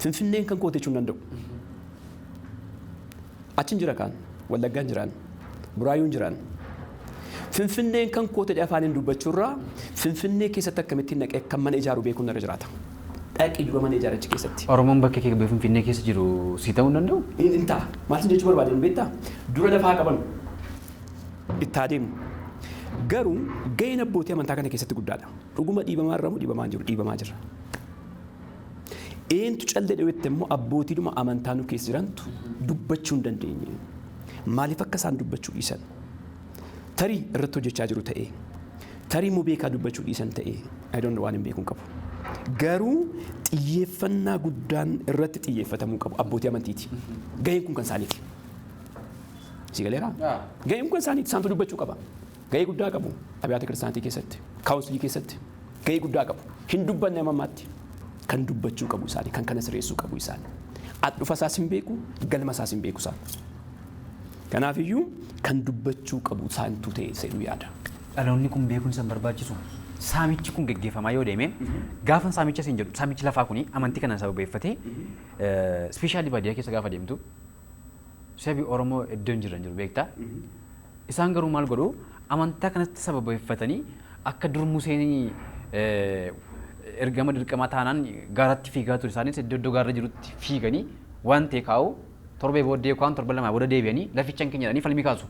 Finfinneen kan kooti jechuu hin danda'u. Achin jira kaan, Wallaggaan jiraan, Buraayyuun jiraan. Finfinneen kan kooti jedhee afaaniin dubbachuurraa Finfinnee keessatti akkamittiin dhaqee akka mana ijaaru beekuun irra jiraata. Dhaqii dura mana ijaara achi keessatti. Oromoon bakka kee Finfinnee keessa jiru si ta'uu hin danda'u? In ta'a. Maal sin jechuu barbaade beektaa? Dura lafaa qaban itti adeemu. Garuu gaheen abbootii amantaa kana keessatti guddaadha. Dhuguma dhiibamaa irra moo dhiibamaa hin jiru? Dhiibamaa jira. Eentu callee dhawette immoo abbootiidhuma amantaa nu keessa jirantu dubbachuu hin dandeenye. Maaliif akka isaan dubbachuu dhiisan? Tarii irratti hojjechaa jiru ta'ee, tarii immoo beekaa dubbachuu dhiisan ta'ee, I don't know, waan hin beekuu hin qabu. Garuu xiyyeeffannaa guddaan irratti xiyyeeffatamuu qabu abbootii amantiiti. Gaheen kun kan isaaniiti. Si galeeraa? Gaheen kun kan isaaniiti, isaantu dubbachuu qaba. Gahee guddaa qabu abiyaata kiristaantii keessatti, council keessatti gahee guddaa qabu. Hin dubbanne amma ammaatti. Kan dubbachuu qabu isaani, kan kana sirreessuu qabu isaani. Dhufa isaas hin beeku, galma isaas hin beeku isaan. Kanaafiyyuu kan dubbachuu qabu isaantu ta'e sedhu yaada. Dhaloonni kun beekuun isaan barbaachisu. Saamichi kun geggeeffamaa yoo deeme, gaafa saamicha siin jedhu, saamichi lafaa kuni amantii kana sababeeffatee, especially baadiyyaa keessa gaafa deemtu, sabi Oromoo iddoo hin jirre hin jiru, beektaa. Isaan garuu maal godhu? Amantaa kanatti sababeeffatanii akka dur Museen ergama dirqamaa taanaan gaaratti fiigaa ture, isaanis iddoo iddoo gaarra jirutti fiiganii waan ta'e kaa'u, torbee booddee yookaan torba lamaa booda deebi'anii lafichan keenya jedhanii falmii kaasu.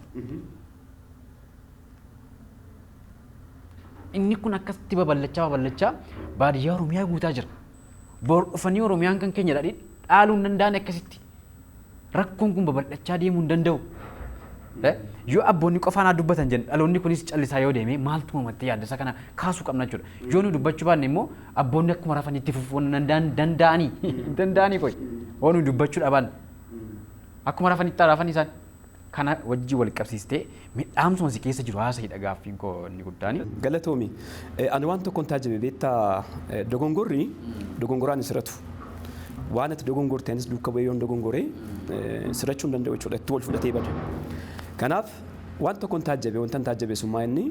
Inni kun akkasitti babal'achaa babal'achaa baadiyyaa Oromiyaa guutaa jira. Bor dhufanii Oromiyaan kan keenya jedhanii dhaaluu hin danda'an akkasitti. Rakkoon kun babal'achaa deemuu hin danda'u. Yoo abboonni qofaan haa dubbatan jenna, dhaloonni kunis callisaa yoo deeme maaltu uumattee yaaddasa kana kaasuu qabna jechuudha. Yoo nu dubbachuu baanne immoo abboonni akkuma rafanitti fufuu danda'anii danda'anii qoy. Yoo nu dubbachuu dhaban akkuma rafanitti rafan isaan. Kana wajjin wal qabsiistee midhaamsuma si keessa jiru haasa'idha gaaffiin koo inni guddaani. Galatoomi. Ani waan tokkoon taajjabe, beektaa, dogongorri dogongoraan hin siratu. Waan ati dogongorte anis duuka bu'ee yoon dogongore sirachuu hin danda'u jechuudha. Itti wal fudhatee bada. Kanaaf waan tokkoon taajjabe, wanta taajjabe summaa inni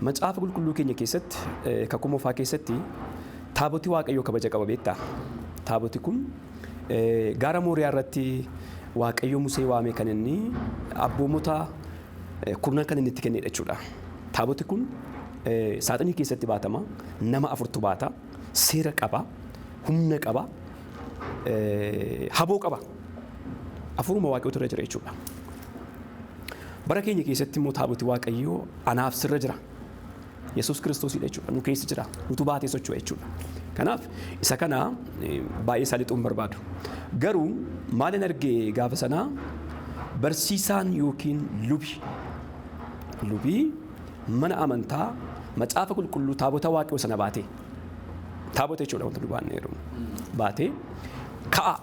macaafa qulqulluu keenya keessatti, kakuu moofaa keessatti taabotii Waaqayyoo kabaja qaba, beektaa. Taaboti kun gaara Mooriyaa irratti Waaqayyo Musee waame, kan inni abboomota kurnan kan inni itti kennedha jechuudha. Taaboti kun saaxinii keessatti baatama, nama afurtu baata, seera qaba, humna qaba, haboo qaba. Afuruma Waaqayyootu irra jira jechuudha. Bara keenya keessatti immoo taaboti Waaqayyoo anaaf sirra jira. Yesuus Kiristoosidha jechuudha. Nu keessa jira. Nutu baatee socho'a jechuudha. Kanaaf isa kana baay'ee isaa lixuun barbaadu. Garuu maalin argee gaafa sanaa, barsiisaan yookiin lubii mana amantaa macaafa qulqulluu taabota Waaqayyoo sana baatee, taabota jechuudha wanta nu baanne yeroo baatee, ka'a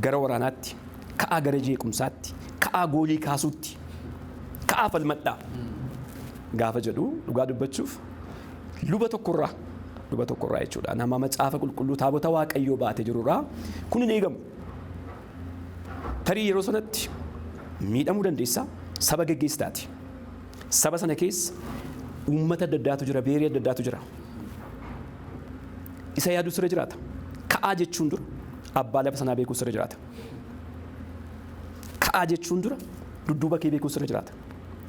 gara waraanaatti, ka'a gara jeequmsaatti, ka'a goolii kaasuutti, ka'a falmadhaa gaafa jedhu, dhugaa dubbachuuf luba tokkorraa jechuudha, nama macaafa qulqulluu taabota Waaqayyoo baate jirurraa kun hin eegamu. Tarii yeroo sanatti miidhamuu dandeessa, saba geggeessitaati. Saba sana keessa uummata adda addaatu jira, beerii adda addaatu jira. Isa yaaduu sirra jiraata. Ka'aa jechuun dura abbaa lafa sanaa beekuu sirra jiraata. Ka'aa jechuun dura dudduuba kee beekuu sirra jiraata.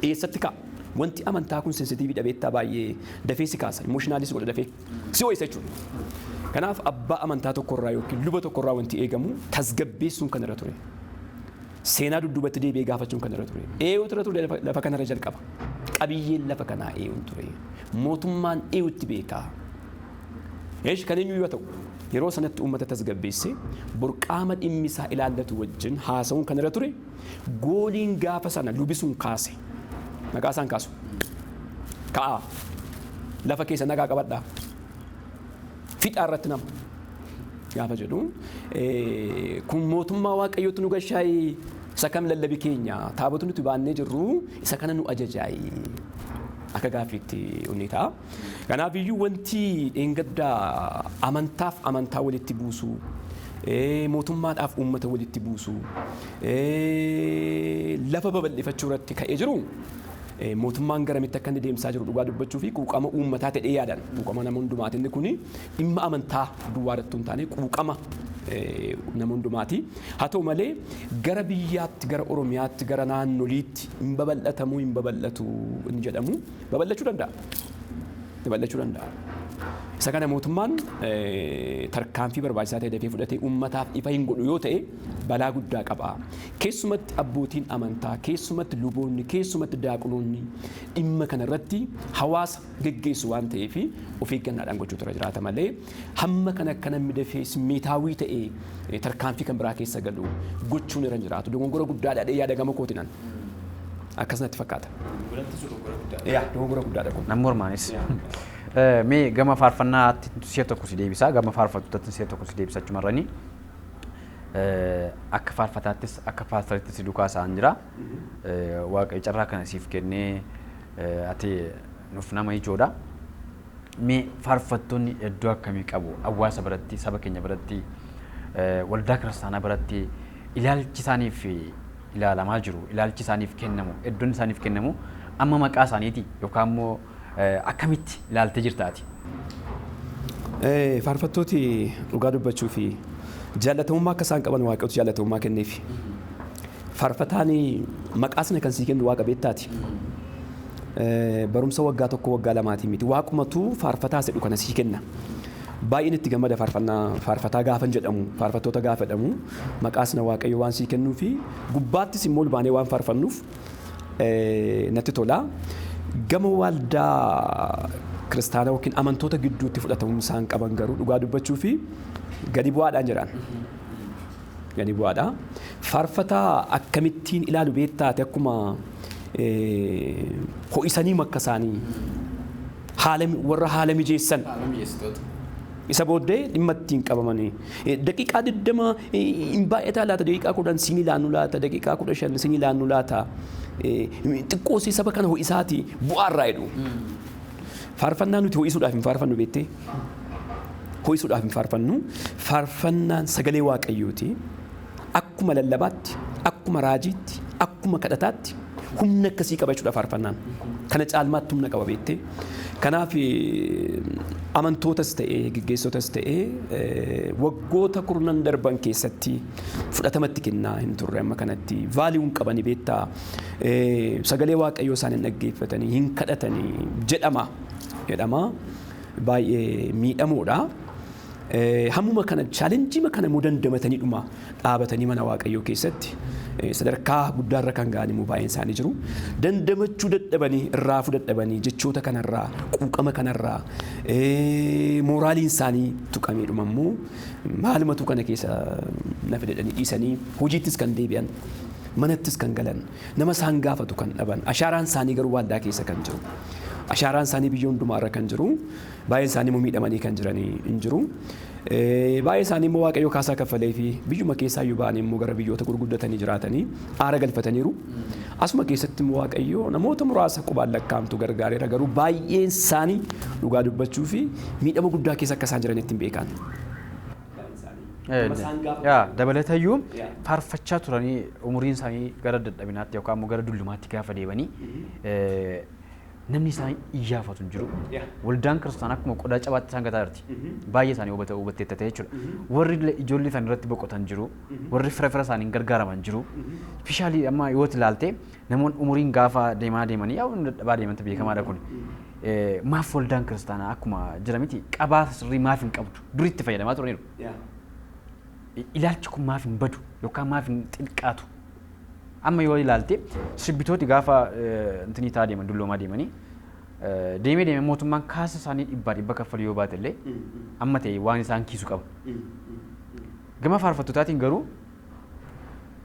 Eessatti ka'a? Wanti amantaa kun sensitiivii dhabeettaa baay'ee dafee si kaasa. Emotionalis godha dafee. Si ho'isa jechuudha. Kanaaf abbaa amantaa tokkorraa yookiin luba tokkorraa wanti eegamu tasgabbeessuun kan irra ture. Seenaa dudduubatti deebi'ee gaafachuun kan irra ture. Eeyuutu irra ture lafa kanarra jalqaba. Qabiyyeen lafa kanaa eeyuun ture. Mootummaan eeyuutti beekaa. Eesh kan eenyu yoo ta'u yeroo sanatti uummata tasgabbeessee burqaama dhimmi isaa ilaallatu wajjin haasa'uun kan irra ture gooliin gaafa sana lubisuun kaase. Maqaa isaan kaasu. Ka'aa. Lafa keessa nagaa qabadhaa. Fixaa irratti nama. Gaafa jedhu kun mootummaa Waaqayyootu nu gashaayee isa kam lallabi keenya taabota nuti baannee jirru isa kana nu ajajaayee akka gaaffiitti inni ta'a. Kanaaf iyyuu wanti dheengaddaa amantaaf amantaa walitti buusu, mootummaadhaaf uummata walitti buusu, lafa babal'ifachuu irratti ka'ee jiru mootummaan garamitti akka inni deemsaa jiru dhugaa dubbachuu fi quuqama uummataa ta'ee yaadan. Quuqama nama hundumaati inni kuni dhimma amantaa duwwaa irratti hin taane quuqama nama hundumaati. Haa ta'u malee gara biyyaatti, gara Oromiyaatti, gara naannoliitti hin babal'atamuu hin babal'atu inni jedhamu babal'achuu danda'a. Babal'achuu danda'a. Isa kana mootummaan tarkaanfii barbaachisaa ta'e dafee fudhatee uummataaf ifa hin godhu yoo ta'e balaa guddaa qaba. Keessumatti abbootiin amantaa, keessumatti luboonni, keessumatti daaqonoonni dhimma kanarratti hawaasa geggeessu waan ta'eef of eeggannaadhaan gochuutu irra jiraata malee hamma kana akka namni dafee simmeetaawii ta'e tarkaanfii kan biraa keessa galu gochuun irra hin jiraatu. Dogongora guddaadha yaada gama kootinan. Akkas natti fakkaata. Yaa dogongora guddaadha kun. Namni mormaanis. Mee gama faarfannaatti si'a tokko si deebisa, gama faarfattootatti si'a tokko si deebisa achumarrani. Akka faarfataattis akka paastarittis si duukaa isaan jira. Waaqayyo carraa kana siif kennee ati nuuf nama ijoodha. Mee faarfattoonni iddoo akkamii qabu hawaasa biratti, saba keenya biratti, waldaa kiristaanaa biratti ilaalchi isaaniif ilaalamaa jiru, ilaalchi isaaniif kennamu, iddoon isaaniif kennamu amma maqaa isaaniiti yookaan immoo akkamitti ilaaltee jirtaati? Faarfattooti dhugaa dubbachuu fi jaallatamummaa akka isaan qaban Waaqayyotu jaallatamummaa kenneef. Faarfataan maqaa sana kan sii kennu Waaqa beektaati. Barumsa waggaa tokko waggaa lamaatii miti. Waaqumatu faarfataa jedhu kana sii kenna. Baay'een itti gammada faarfannaa faarfataa gaafan jedhamu faarfattoota gaafa jedhamu maqaa sana Waaqayyo waan sii kennuu fi gubbaattis immoo ol baanee waan faarfannuuf natti tola. Gama waldaa kiristaanaa yookiin amantoota gidduutti fudhatamummaa isaan qaban garuu dhugaa dubbachuu fi gadi bu'aadhaan jedhan. Gadi bu'aadha. Faarfataa akkamittiin ilaalu beektaate akkuma ho'isanii makka isaanii haala warra haala mijeessan. Isa booddee dhimma ittiin qabamanii daqiiqaa 20 hin baay'ataa laata, daqiiqaa 10 siin ilaannu laata, daqiiqaa 15 siin ilaannu laata, xiqqoosii saba kana ho'isaati bu'aarraa jedhu. Faarfannaa nuti ho'isuudhaaf hin faarfannu beektee? Ho'isuudhaaf hin faarfannu. Faarfannaan sagalee Waaqayyooti. Akkuma lallabaatti, akkuma raajiitti, akkuma kadhataatti humna akkasii qaba jechuudha faarfannaan. Kana caalmaatti humna qaba beektee? Kanaaf amantootas ta'ee geggeessotas ta'ee waggoota kurnan darban keessatti fudhatamatti kennaa hin turre amma kanatti vaaliyuun qabanii beektaa sagalee Waaqayyoo isaan hin dhaggeeffatanii hin kadhatanii jedhama jedhama baay'ee miidhamoodha. Hammuma kana chaalenjii kana immoo dandamatanii dhuma dhaabatanii mana Waaqayyoo keessatti sadarkaa guddaarra kan ga'an immoo baay'een isaanii jiru. Dandamachuu dadhabanii irraa dadhabanii jechoota kanarraa quuqama kanarraa mooraaliin isaanii tuqamee dhuma immoo maalumatu kana keessa na fedhanii dhiisanii hojiittis kan deebi'an manattis kan galan nama isaan gaafatu kan dhaban ashaaraan isaanii garuu waldaa keessa kan jiru. Ashaaraan isaanii biyya hundumaarra kan jiru baay'een isaanii immoo miidhamanii kan jiranii hin jiru. Baay'ee isaanii immoo Waaqayyo kaasaa kaffalee fi biyyuma keessaa iyyuu ba'anii immoo gara biyyoota gurguddatanii jiraatanii aara galfataniiru. Asuma keessatti immoo Waaqayyo namoota muraasa qubaan lakkaa'amtu gargaareera garuu baay'een isaanii dhugaa dubbachuu fi miidhama guddaa keessa akka isaan jiranitti hin beekan. Dabalatayyuu faarfachaa turanii umuriin isaanii gara dadhabinaatti yookaan immoo gara dullumaatti gaafa deemanii Namni isaan iyyaafatu hin jiru. Waldaan kiristaanaa akkuma qodaa cabaatti isaan gataa jirti. Baay'ee isaanii hubatteetta ta'e jechuudha. Warri ijoollee isaanii irratti boqotan jiru. Warri fira fira isaaniin gargaaraman jiru. Especially amma yoo ilaalte, namoonni umuriin gaafa deemaa deemanii yaa dadhabaa deemantu beekamaadha kun. Maaf waldaan kiristaanaa akkuma jira miti qabaa sirrii maaf hin qabdu? Duritti fayyadamaa turaniiru. Ilaalchi kun maaf hin badu yookaan maaf hin xiqqaatu? Amma yoo ilaalte, sirbitooti gaafa intinii ta'aa deeman, dulloomaa deemanii, deemee deemee mootummaan kaasa isaanii dhibbaa dhibba kaffalu yoo baate illee, amma ta'e waan isaan kiisu qaba. Gama faarfattotaatiin garuu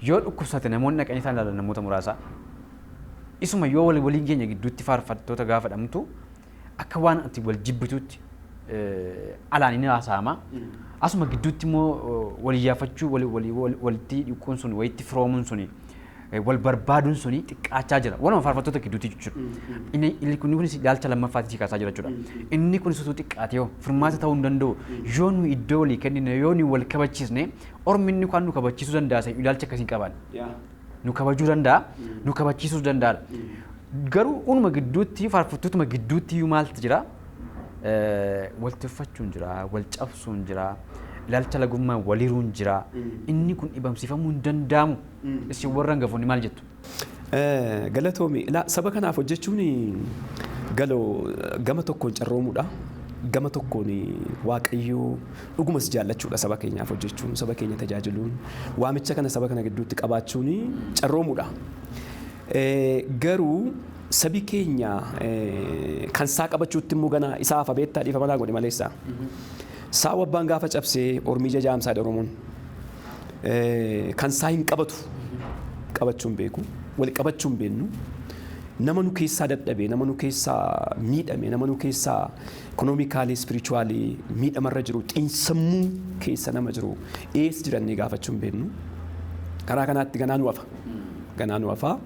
yoo dhukkubsate namoonni dhaqanii isaan ilaalan namoota muraasa. Isuma yoo waliin keenya gidduutti faarfattoota gaafa dhamtu akka waan ati wal jibbituutti alaan inni haasa'ama. Asuma gidduutti immoo wal iyyaafachuu, walitti dhiquun sun, walitti firoomuun suni, wal barbaaduun suni xiqqaachaa jira. Waluma faarfattoota gidduutti jechuudha. Inni kunis ilaalcha lammaffaatti kaasaa jira jechuudha. Inni kunis utuu xiqqaate yoo furmaata ta'uu hin danda'u. Yoo nu iddoo walii kennine, yoo nu wal kabachiisne, ormi inni kan nu kabachiisuu danda'a ilaalcha akkasii hin qaban. Nu kabajuu danda'a, nu kabachiisuu danda'a. Garuu unuma gidduutti, faarfattootuma gidduutti iyyuu maaltu jira? Wal tuffachuun jira, wal cabsuun jira, ilaalcha lagummaa waliiruun jira. Inni kun dhibamsiifamuu hin danda'amu. Isin warra hangafoonni maal jettu? Galatoomi. Saba kanaaf hojjechuun galoo gama tokkoon carroomuudha. Gama tokkoon Waaqayyoo dhugumas jaallachuudha. Saba keenyaaf hojjechuun, saba keenya tajaajiluun, waamicha kana saba kana gidduutti qabaachuun carroomuudha. Garuu sabi keenya kan isaa qabachuutti immoo gana isaa hafa beektaa, dhiifama naa godhi maleessa. Saawwa abbaan gaafa cabsee ormii jajaamsaa Oromoon. Kan isaa hin qabatu, qabachuu hin beeku, wal qabachuu hin beeknu. Nama nu keessaa dadhabe, nama nu keessaa miidhame, nama nu keessaa economically, spiritually miidhamarra jiru, xiinsammuu keessa nama jiru eessa jirannee gaafachuu hin beeknu. Karaa kanaatti ganaa nu hafa. Ganaa nu hafa.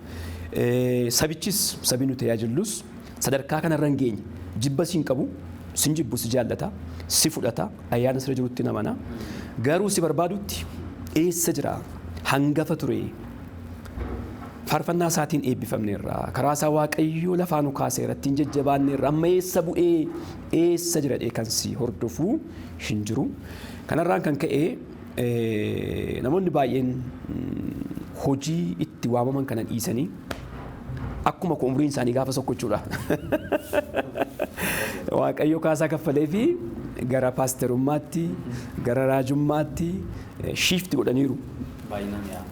Sabichis, sabi nu tajaajillus sadarkaa kanarra hin geenye. Jibba siin qabu, sin jibbu, si jaallata, si fudhata, ayyaana sirra jirutti namana. Garuu si barbaadutti eessa jira? Hangafa ture. Faarfannaa isaatiin eebbifamneerra. Karaa isaa Waaqayyoo lafaa nu kaaseera. Ittiin jajjabaanneerra. Amma eessa bu'ee, eessa jira dhee kan si hordofuu hin jiru. Kanarraan kan ka'e namoonni baay'een hojii itti waamaman kana dhiisanii akkuma koo umriin isaanii gaafa sokkochuudha. Waaqayyo kaasaa kaffalee fi gara paasterummaatti, gara raajummaatti shift godhaniiru.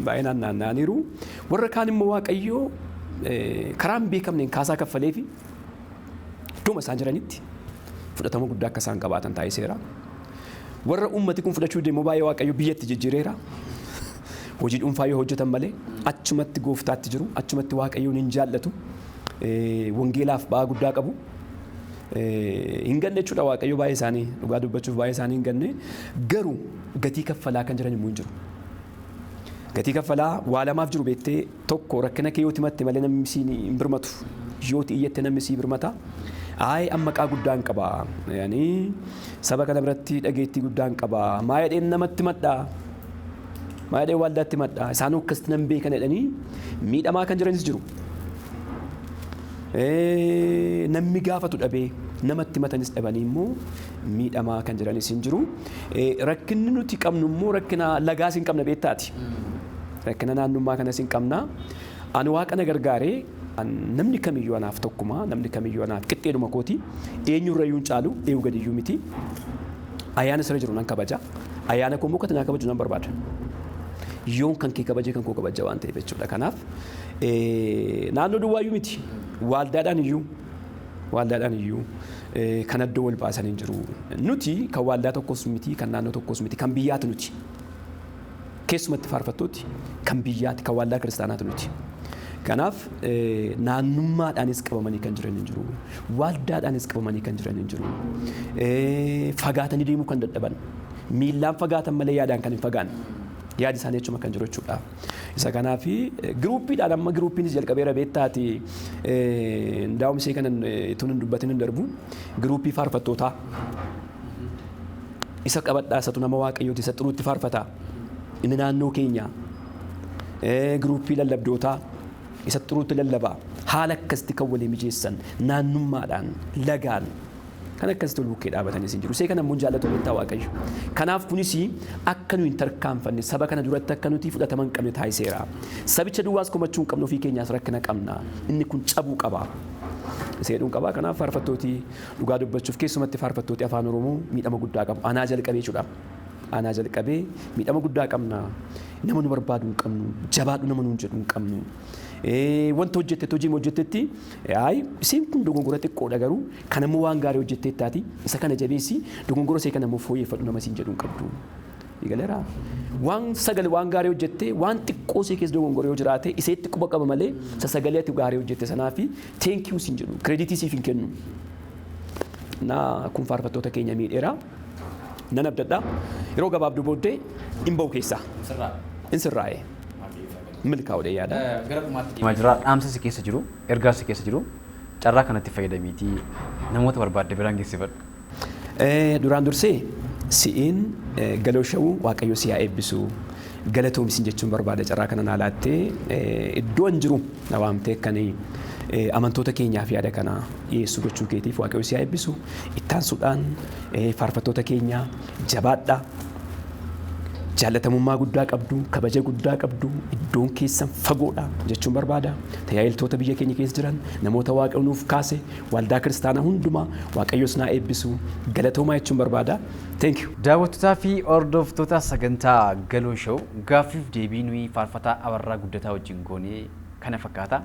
Baay'inaan naanna'aniiru. Warra kaan immoo Waaqayyo karaa hin beekamneen kaasaa kaffalee fi idduma isaan jiranitti fudhatama guddaa akka isaan qabaatan taasiseera. Warra uummati kun fudhachuu deemu baay'ee Waaqayyo biyyatti jijjiireera. Hojii dhuunfaa yoo hojjetan malee achumatti gooftaatti jiru, achumatti Waaqayyoon hin jaallatu, wangeelaaf ba'aa guddaa qabu. Hin ganne jechuudha Waaqayyo baay'ee isaanii, dhugaa dubbachuuf baay'ee isaanii hin ganne, garuu gatii kaffalaa kan jiran immoo hin jiru. Gatii kaffalaa waa lamaaf jiru beektee: tokko, rakkina kee yoo himatte malee namni siin hin birmatu, yoo iyyatte namni sii birmata. Ayi, amma maqaa guddaan qaba. Yani saba kana biratti dhageettii guddaan qaba. Maa jedheen namatti madhaa? Maa jedheen waldaatti madhaa? Isaan akkasitti nan beekan jedhanii miidhamaa kan jiranis jiru. Namni gaafatu dhabee namatti matanis dhabanii immoo miidhamaa kan jiranis hin jiru. Rakkinni nuti qabnu immoo rakkina lagaas hin qabna beektaati. Rakkina naannummaa kanas hin qabna. Ani Waaqa na gargaaree namni kamiyyuu anaaf tokkuma, namni kamiyyuu anaaf qixxeedhuma kooti, eenyurrayyuu hin caalu, eenyu gadiyyuu miti. Ayyaana sirra jiru nan kabaja. Ayyaana koo immoo akka naa kabaju nan barbaada. Yoon kan kee kabajee kan koo kabaja waan ta'eef jechuudha. Kanaaf naannoo duwwaayyuu miti. Waldaadhaan iyyuu kan addoo wal baasan hin jiru. Nuti kan waldaa tokkos miti, kan naannoo tokkos miti, kan biyyaati nuti. Keessumatti faarfattooti kan biyyaati, kan waldaa kiristaanaati nuti. Kanaaf naannummaadhaanis qabamanii kan jiran hin jiru. Waldaadhaanis qabamanii kan jiran hin jiru. Fagaatanii deemuu kan dadhaban. Miillaan fagaatan malee yaadaan kan hin fagaanne. Yaadi isaanii achuma kan jiru jechuudha. Isa kanaaf groupiidhaan amma groupiinis jalqabeera beektaati. Ndaa'umsee kana tun hin dubbatin hin darbu. Group faarfattootaa. Isa qabadhaa, isatu nama Waaqayyooti, isa xuruutti faarfata. Inni naannoo keenya. Group lallabdootaa. Isa xuruutti lallaba. Haala akkasitti kan walii mijeessan naannummaadhaan lagaan kan akkasitti ol bukkee dhaabatanis hin jiru. Isee kana immoo jaallatu beektaa Waaqayyo. Kanaaf kunis akka nu hin tarkaanfanne, saba kana duratti akka nuti fudhatama hin qabne taasiseera. Sabicha duwwaas komachuu hin qabnu, ofii keenyaas rakkina qabna. Inni kun cabuu qaba. Seedhuun qaba. Kanaaf faarfattooti dhugaa dubbachuuf keessumatti faarfattooti afaan Oromoo miidhama guddaa qabu. Anaa jalqabee jechuudha. Anaa jalqabee miidhama guddaa qabna. Nama nu barbaadu hin qabnu. Jabaadhu nama nuun jedhu hin qabnu. Wanta hojjette, hojii hojjettetti, ayi isiin kun dogongora xiqqoodha, garuu kan ammoo waan gaarii hojjetteettaati, isa kana jabeessi, dogongora isee kana immoo fooyyeffadhu nama siin jedhu hin qabdu. Galeera. Waan sagal waan gaarii hojjette, waan xiqqoo isee keessa dogongora yoo jiraate iseetti quba qaba malee isa sagalee ati gaarii hojjette sanaa fi thank you siin jedhu, credit siif hin kennu. Na kun faarfattoota keenya miidheera. Nan abdadha. Yeroo gabaabduu booddee hin ba'u keessaa. In sirraa'e. Milkaa'uudha yaada. Gara dhumaatti deemaa jira. Dhaamsa si keessa jiru, ergaa si keessa jiru, carraa kanatti fayyadamiitii namoota barbaadde biraan geessifadhu. Duraan dursee si'iin Galoo Shawuu, Waaqayyo si haa eebbisu. Galatoomsin jechuun barbaada, carraa kana naa laattee iddoo an jiru na waamtee kan amantoota keenyaaf yaada kana dhiyeessuu gochuu keetiif Waaqayyo si haa eebbisu. Ittaansuudhaan faarfattoota keenya, jabaadhaa. Jaalatamummaa guddaa qabdu, kabaja guddaa qabdu, iddoon keessan fagoodha jechuun barbaada. Tajaajiltoota biyya keenya keessa jiran, namoota Waaqayyo nuuf kaase, waldaa kiristaanaa hundumaa Waaqayyos naa eebbisu, galatoomaa jechuun barbaada. Thank you. Daawwattootaa fi hordoftoota sagantaa Galoo Show, gaaffiif deebii nuyi faarfataa Abarraa Guddataa wajjin goonee kana fakkaata.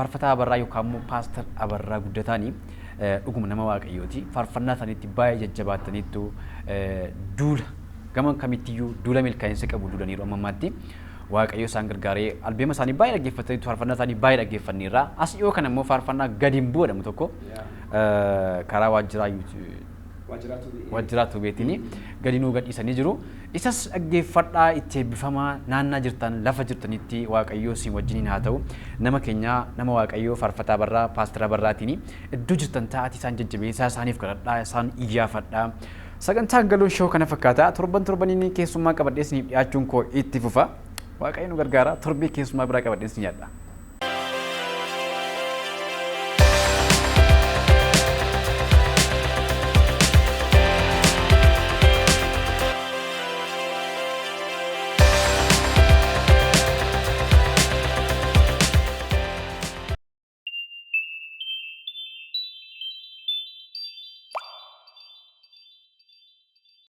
Faarfataa Abarraa yookaan immoo Pastor Abarraa Guddataani dhuguma nama Waaqayyooti. Faarfannaa isaaniitti baay'ee jajjabaattaniittu, duula gama kamittiyyuu duula milkaa'insa qabu duulaniiru amma ammaatti. Waaqayyo isaan gargaaree albeema isaanii baay'ee dhaggeeffataniitu, faarfannaa isaanii baay'ee dhaggeeffanneerra. As dhiyoo kana immoo faarfannaa gadi hin bu'u jedhamu tokko karaa waajjiraa tuubeetiin gadi nuu gadhiisanii jiru. Isas dhaggeeffadhaa, itti eebbifamaa, naannaa jirtan lafa jirtanitti Waaqayyoo isin wajjiniin haa ta'u. Nama keenya, nama Waaqayyoo, faarfataa Barraa, Paastara Barraatiin iddoo jirtan taa'atii isaan jajjabeessaa, isaaniif kadhadhaa, isaan iyyaafadhaa. Sagantaan Galoo Show kana fakkaata. Torban torbaniin keessummaa qabadhee isiniif dhiyaachuun koo itti fufa. Waaqayyo nu gargaara. Torbee keessummaa biraa qabadhee isin yaadha.